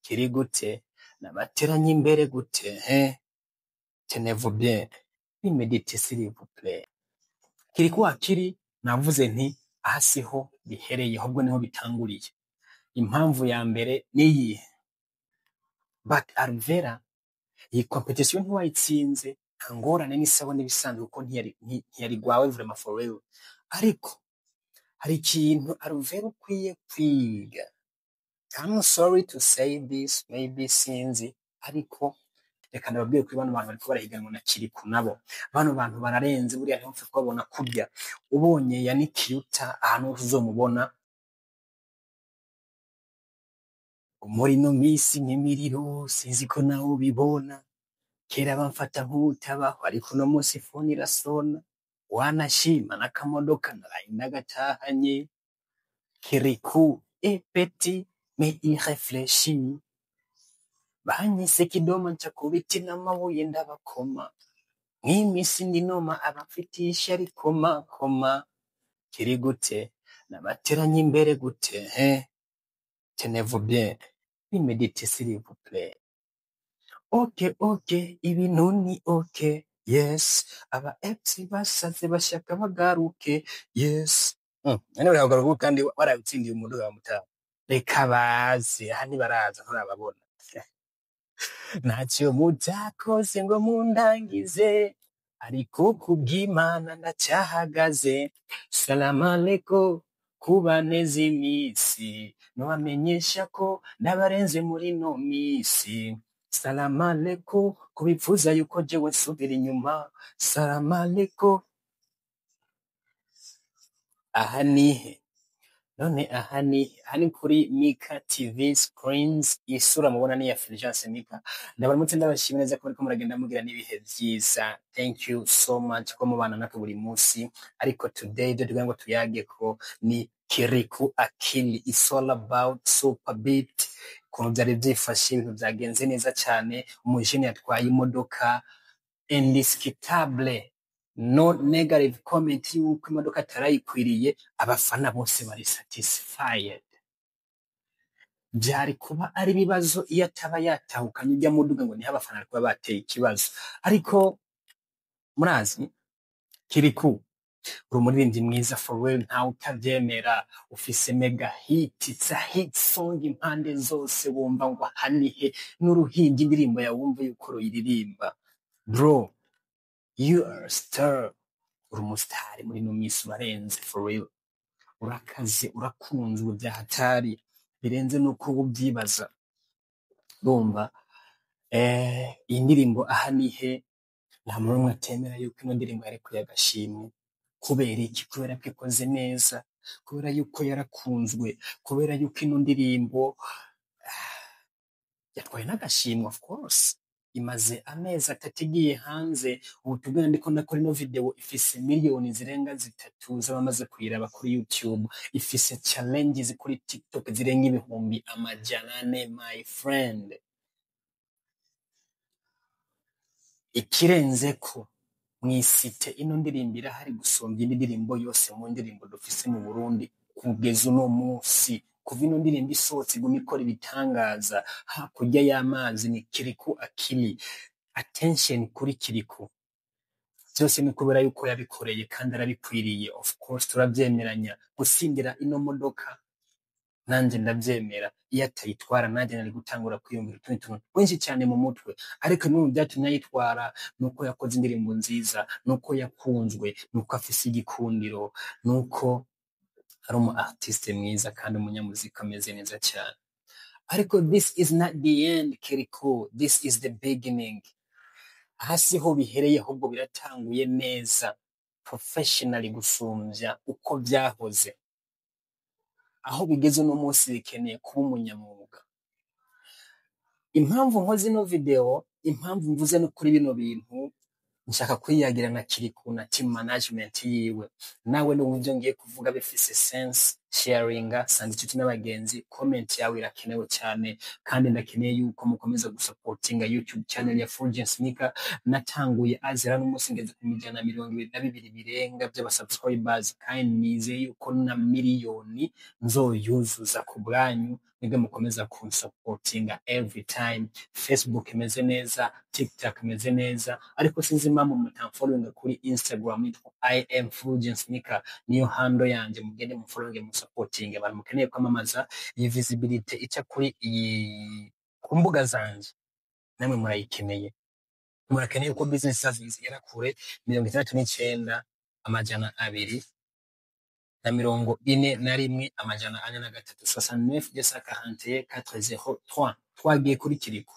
Kiri gute? Nabateranye imbere gute? Hein? Tenez-vous bien. Méditez, s'il vous plaît. Kirikou Akili navuze nti aha siho bihereye, ahubwo niho bitanguriye. Impamvu ya mbere niyihe? But Alvera, iyi competition ntiwayitsinze, nta ngorane, n'isabune n'ibisanzwe, kuko ntiyari gwawe vraiment, for real. Ariko hari ikintu, Alvera, ukwiye kwiga. I'm sorry to say this, maybe sinzi, ariko reka ndababwire kuri bano bantu bariko barahiganwa na Kirikou, nabo bano bantu bararenze. Buriya ntupfe kubabona kurya ubonye Yannick Yuta ahantu hose uzomubona muri ino misi nk'imiriro. Sinzi ko nawe ubibona, kera bamfata nk'utabaho, ariko uno munsi phone irasona, wanashima n'akamodoka naraye ndagatahanye. Kirikou est petit mais il réfléchit. Banyise kidoma, nca ku biti n'amabuye ndabakoma, nk'imisi ndinoma, abamfitiye ishyari koma koma. Kiri gute? Nabateranye imbere gute? Hein? Tenez-vous bien, méditez, s'il vous plaît. Ok, ibintu ni ok, yes. Aba ex basaze bashaka bagaruke, yes. None baragaruka kandi warabitsindiye umuduga wa mutaha. Reka baze aha, ntibaraza, nturababona. Ntacyo mutakoze ngo mundangize, ariko kubw'Imana ndacyahagaze. Salama aleko kubaneza iminsi, nubamenyesha ko ndabarenze muri ino minsi. Salama aleko kubipfuza yuko jewe nsubira inyuma. Salama aleko. Aha nihe none? Aha ni kuri Mika TV Screens. Isura mubona ni ya Fulgence Mika. Ndabaramutse, ndabashimira neza ko muriko muragenda mugira n'ibihe vyiza. Thank you so much ko mubana natwe buri munsi. Ariko today ibyo tugira ngo tuyage ko ni Kirikou Akili. It's all about super beat, ukuntu byari byifashe, ibintu byagenze neza cyane. Umujene yatwaye imodoka indiscutable, no negative comment yuko imodoka atarayikwiriye. Abafana bose bari satisfied. Byari kuba ari ibibazo iyo ataba yatahukanye ujya muduga, ngo niho abafana bari kuba bateye ikibazo. Ariko murazi, Kirikou, uri umuririmbyi mwiza, for real, ntawe utavyemera. Ufise mega hit, it's a hit song impande zose, wumva ngo hanihe n'uruhinja indirimbo yawe wumva yuko ruyiririmba. Bro, you are a star, uri umusitari muri ino minsi, urarenze, for real, urakaze, urakunzwe bya hatari, birenze nuko uba ubyibaza. Urumva iyi ndirimbo Aha Nihe, nta muntu n'umwe atemera yuko ino ndirimbo yarekuye agashimwe. Kubera iki? Kubera ko ikoze neza, kubera yuko yarakunzwe, kubera yuko ino ndirimbo yatwaye n'agashimwe. Of course, imaze amezi 3 igiye hanze. Ubu tubwira ndiko ndakora ino video, ifise miliyoni zirenga 3 z'abamaze kuyiraba kuri YouTube, ifise challenges kuri TikTok zirenga 400,000, my friend. Ikirenze ko mw'isite ino ndirimbo irahari gusumbya indi ndirimbo yose mu ndirimbo dufise mu Burundi kugeza uno munsi. Kuva ino ndirimbo isohotse, iguma ikora ibitangaza. Hakurya y'amazi ni Kirikou Akili. Attention kuri Kirikou, byose ni kubera yuko yabikoreye kandi arabikwiriye. Of course, turabyemeranya, gutsindira ino modoka nanjye ndabyemera. Iyo atayitwara nanjye nari gutangura kwiyumvira utundi tuntu twinshi cyane mu mutwe. Ariko bimwe mu byatumye ayitwara ni uko yakoze indirimbo nziza, ni uko yakunzwe, ni uko afise igikundiro, ni uko ari umu artiste mwiza kandi umunyamuziki ameze neza cyane. Ariko this is not the end, Kirikou, this is the beginning. Aha siho bihereye, ahubwo biratanguye neza, professionally gusumbya uko byahoze. Aho bigeze uno munsi bikeneye kuba umunyamwuga. Impamvu nkoze ino video, impamvu mvuze no kuri bino bintu, nshaka kwiyagira na Kirikou na team management yiwe. Nawe n'ubu ibyo ngiye kuvuga bifise sense. Sharinga, sanga inshuti n'abagenzi. Comment yawe irakenewe cyane, kandi ndakeneye yuko mukomeza gusapotinga YouTube channel ya Fulgence Mika. Natanguye azira n'umunsi ngeze ku 122 birenga by'aba subscribers, kandi nizeye yuko na miliyoni nzoyuzuza ku bwanyu mwebwe mukomeza kunsapotinga every time. Facebook imeze neza, TikTok imeze neza, ariko sinzi impamvu mutamfollowinga kuri Instagram. Nitwa I am Fulgence Mika, niyo handle yanjye. Mugende mufollowinge, musapotinge. Abantu mukeneye kwamamaza, iyi visibility ica kuri iyi ku mbuga zanje namwe murayikeneye. Murakeneye ko business zacu zigera kure. 69 241 403, 69 241 403. Twagiye kuri Kirikou.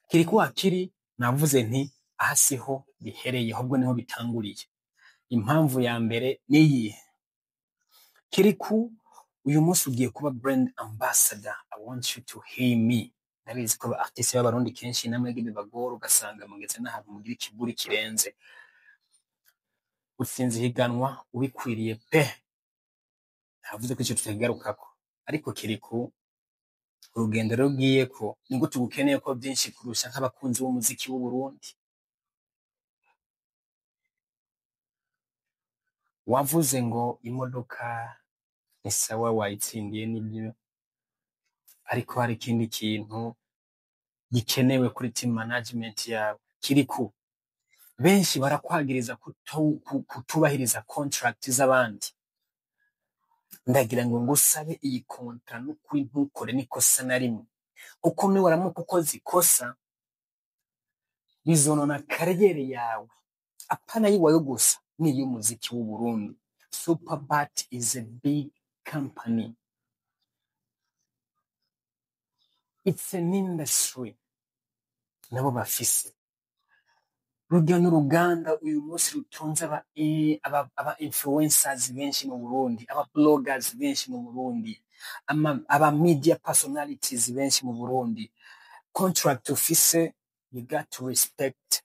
Kirikou Akili, navuze nti aha siho bihereye, ahubwo niho bitanguriye. Impamvu ya mbere niyihe? Kirikou, uyu munsi ugiye kuba brand ambassador. I want you to hear me. Ndabizi ko aba artiste b'Abarundi kenshi namwe bibagora, ugasanga mugeze n'ahantu mugira ikiburi kirenze. Utsinze ihiganwa ubikwiriye pe, ntavuze ko icyo tutakigarukako, ariko Kirikou, urugendo rero ugiyeko nibwo tugukeneye ko byinshi kurusha nk'abakunzi b'umuziki w'u Burundi. Wavuze ngo imodoka ni sawa, wayitsindiye nibyo, ariko hari ikindi kintu gikenewe kuri team management yawe. Kirikou, benshi barakwagiriza kutubahiriza contract z'abandi. Ndagira ngo ngusabe iyi contrat, n'ukuri ntukore n'ikosa na rimwe, kuko niwaramuka ukoze ikosa bizonona carrière yawe, apana yiwayo gusa, n'iy'umuziki w'u Burundi. Superbat is a big company, it's an industry. Nabo bafise rujya n'uruganda uyu munsi rutunze aba influencers benshi mu Burundi, aba bloggers benshi mu Burundi, aba media personalities benshi mu Burundi. Contract ufise, you got to respect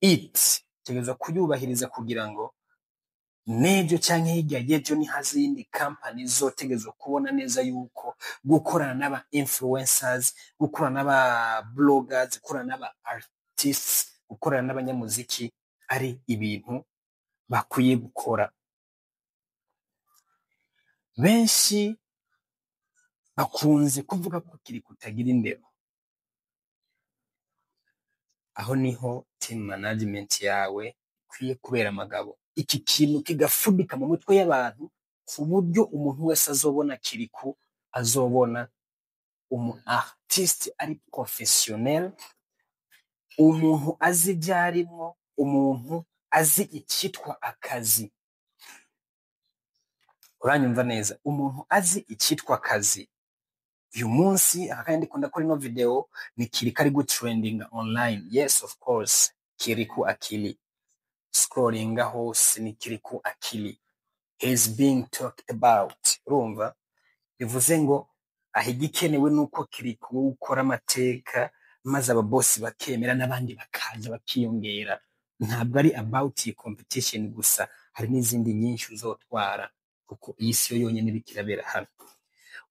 it, utegerezwa kuyubahiriza kugira ngo n'ejo canke hirya y'ejo nihaza iyindi company izotegerezwa kubona neza yuko gukorana n'aba influencers, gukorana n'aba bloggers, gukorana n'aba artists, gukorana n'abanyamuziki ari ibintu bakwiye gukora. Benshi bakunze kuvuga ko Kirikou kutagira indero. Aho niho team management yawe ikwiye kubera amagabo, iki kintu kigafudika mu mitwe y'abantu, ku buryo umuntu wese azobona Kirikou azobona umu artiste ari professionnel, umuntu azi ibyo arimwo, umuntu azi icyitwa akazi. Uranyumva neza? Umuntu azi icyitwa akazi. Uyu munsi aka kanya ndiko ndakora ino video ni Kirikou ari gutrendinga online. Yes, of course, Kirikou Akili. Scrollinga hose ni Kirikou Akili, he is being talked about. Urumva, bivuze ngo aho igikenewe nuko Kirikou ukora amateka, maze ababosi bakemera n'abandi bakaza bakiyongera. Ntabwo ari about iyi competition gusa, hari n'izindi nyinshi uzotwara, kuko iyi si yo yonyine iriko irabera hano.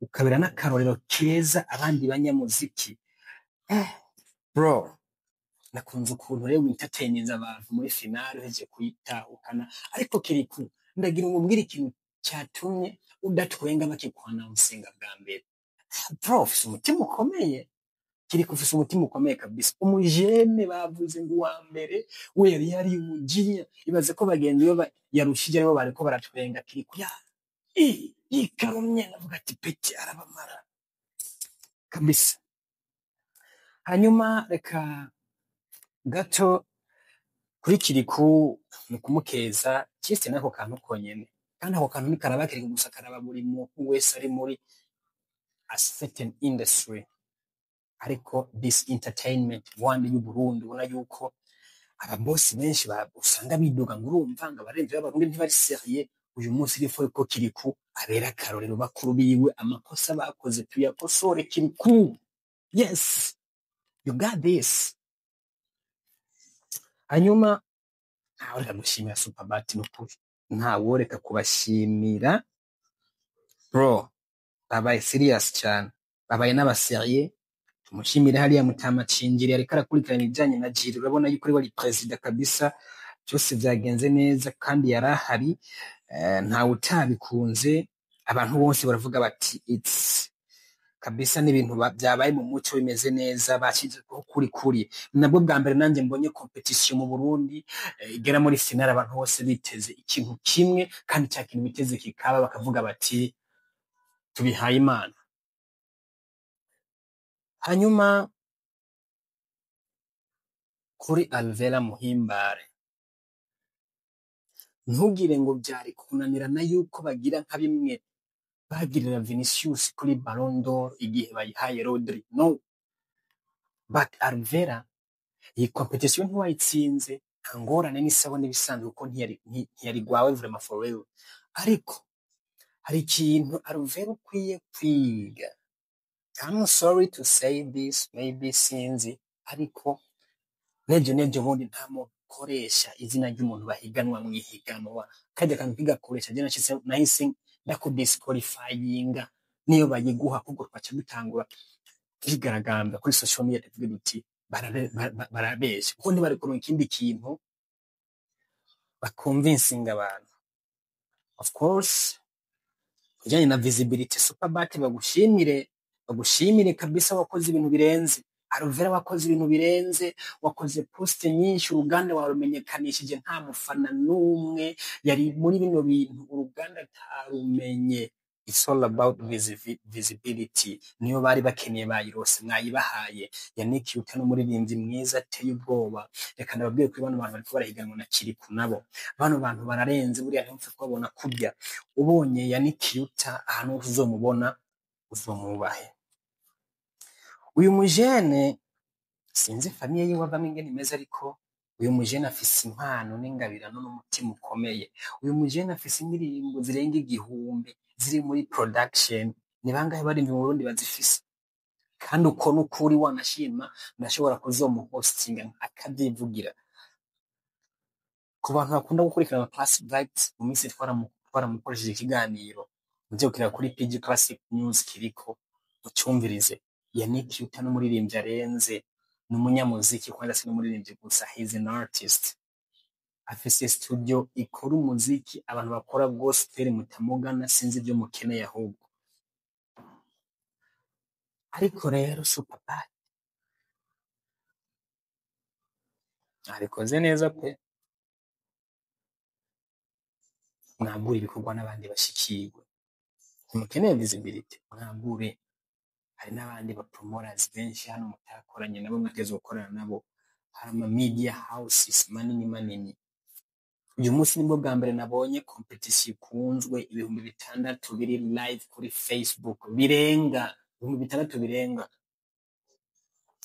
Ukabera n'akarorero keza abandi banyamuziki. Bro, nakunze ukuntu rero entertaininze abantu muri finale uhejeje kuyitahukana. Ariko Kirikou, ndagira umubwire ikintu cyatumye udatwenga bakikwanawunsinga bwa mbere. Bro, ufise umutima ukomeye. Kirikou, ufise umutima ukomeye kabisa. Umujene bavuze ngo uwa mbere we yari umujinya. Ibaze ko bagenzi be yarushije aribo bariko baratwenga, Kirikou ya yikarumye, ndavuga ati peti arabamara kabisa. Hanyuma reka gato kuri Kirikou ni ukumukeza kiste n'ako kantu konyene, kandi ako kantu ntikaraba Kirikou gusa, karaba buri muntu wese ari muri a certain industry. Ariko this entertainment one y'u Burundi, ubona yuko ababosi benshi usanga bidoga ngo urumva ngo abarenzi b'Abarundi ntibari sérieux. Uyu munsi il faut ko Kirikou abera akarorero bakuru biwe, amakosa bakoze tuyakosore. Kirikou, yes, you got this. Hanyuma ntaworeka gushimira Superbat, n'ukuri ntaworeka kubashimira. Bro, babaye serious cyane, babaye n'aba sérieux. Tumushimire hariya Mutama Cinjiri, ariko arakurikirana ibijanye na jury. Urabona yuko ari wari perezida kabisa, byose vyagenze neza kandi yarahari. Ntawe utabikunze, abantu bose baravuga bati it's kabisa n'ibintu byabaye mu muco, bimeze neza, bashizeho kuri kuri. Nabwo bwa mbere nanjye mbonye competition mu Burundi igera muri finale, abantu bose biteze ikintu kimwe, kandi cya kintu biteze kikaba, bakavuga bati tubihaye Imana. Hanyuma kuri Alvera Muhimbare, ntugire ngo byari kunanirana yuko bagira nka bimwe bagirira Vinicius kuri Ballon d'Or igihe bayihaye Rodri. No, but Alvera, iyi competition ntiwayitsinze, nta ngorane, n'isawa n'ibisanzwe, kuko ntiyari gwawe vraiment, for real. Ariko hari ikintu Alvera ukwiye kwiga. I'm sorry to say this, maybe sinzi, ariko nejo bundi nta mukoresha izina ry'umuntu bahiganwa mu ihiganwa, kajya kantu kigakoresha. Je nashitse nahise ndakudisqualifyinga niyo bayiguha, kuko twaca dutangura twigaragambya kuri social media, tuvuge duti barabesha, kuko ntibari kuronka ikindi kintu bakonvincinga abantu. Of course, kujyanye na visibility, Superbat bagushimire, bagushimire kabisa, wakoze ibintu birenze. Alvera, wakoze ibintu birenze, wakoze post nyinshi, uruganda warumenyekanishije. Nta mufana n'umwe yari muri bino bintu uruganda atarumenye. It's all about visibility, niyo bari bakeneye, bayirose, mwayibahaye. Yannick Yuta n'umuririmbyi mwiza ateye ubwoba. Reka ndababwire kuri bano bantu bariko barahiganwa na Kiriku, nabo bano bantu bararenze. Buriya ntimupfe kubabona kurya. Ubonye Yannick Yuta ahantu hose uzomubona, uzomwubahe. Uyu mujene, sinzi famille yiwe avamo ingene imeze, ariko uyu mujene afise impano n'ingabirano n'umutima ukomeye. Uyu mujene afise indirimbo zirenga 1000 ziri muri production. Ni bangahe barimvye mu Burundi bazifise? Kandi uko n'ukuri, wanashima ndashobora kuzomuhostinga akavyivugira. Ku bantu bakunda gukurikirana Classic Vibes, mu minsi twaramukoresheje ikiganiro, muje gukira kuri PG Classic News kiriko mucumvirize. Yannick Yuta n'umuririmbyi arenze, ni umunyamuziki kwanza, si n'umuririmbyi gusa, he's an artist. Afise studio ikora umuziki. Abantu bakora gospel mutamugana, sinzi ibyo mukeneye ahubwo. Ariko rero Superbat abikoze neza pe. Mwagure ibikorwa n'abandi bashikirwe. Ntimukeneye visibility, mwagure. Hari n'abandi ba promoters benshi hano mutakoranye nabo, mwateze gukorana nabo. Hari ama media houses manini manini. Uyu munsi nibwo bwa mbere nabonye competition ikunzwe, 6000 biri live kuri Facebook, birenga 6000 birenga.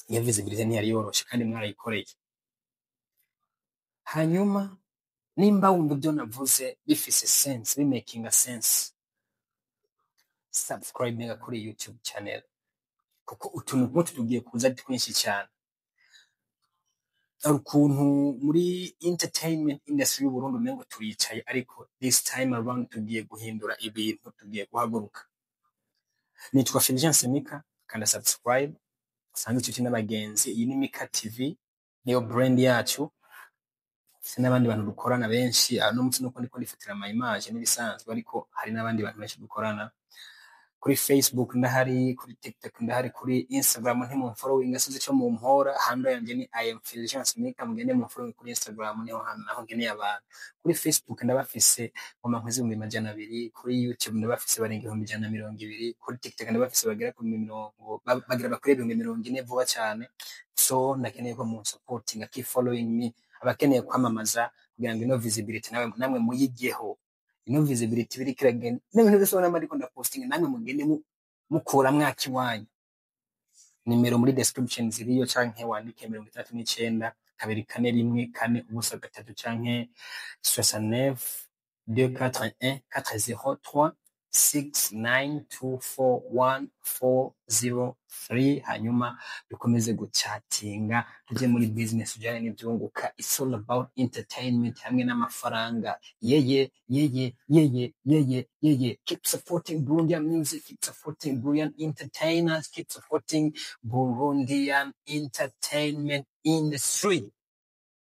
Iyo visibility ntiyari yoroshe kandi mwarayikoreye. Hanyuma nimba wumva ibyo navuze bifise sense, bimakinga sense, subscribe kuri YouTube channel, kuko utuntu nk'utu tugiye kuza ari twinshi cyane. Hari ukuntu muri entertainment industry y'u Burundi umengo turicaye, ariko this time around tugiye guhindura ibintu, tugiye guhaguruka. Nitwa Fulgence Mika, kanda subscribe, usange inshuti n'abagenzi. Iyi ni Mika TV, niyo brand yacu. Dufise n'abandi bantu dukorana benshi. Aha no munsi nuko ndiko ndifatira ama image n'ibisanzwe, ariko hari n'abandi bantu benshi dukorana. Kuri Facebook ndahari, kuri TikTok ndahari, kuri Instagram ntimumfollowing, sinzi ico mumpora. Handle yanje ni I am Fulgence Mika, mugende mumfollowing kuri Instagram, niho hantu naho nkeneye abantu. Kuri Facebook ndabafise ngoma nkwize 200,000, kuri YouTube ndabafise barenga 120,000, kuri TikTok ndabafise bagera ku mirongo bagira bakore 40,000 vuba cyane. So ndakeneye ko mu supporting, keep following me. Abakeneye kwamamaza kugira ngo ino visibility nawe namwe muyigeho, ino visibility biriko iragenda n'ibintu byose ubona ariko ndapostinga, namwe mugende mukura mwaka iwanyu. Nimero muri description ziriyo, canke wandike 69 241 403 canke 69 241 403. 69241403, hanyuma dukomeze guchatinga, tujye muri business ujyane n'ibyunguka. It's all about entertainment hamwe n'amafaranga. Yeye yeye yeye yeye yeye. Keep supporting Burundian music, keep supporting Burundian entertainers, keep supporting Burundian entertainment industry.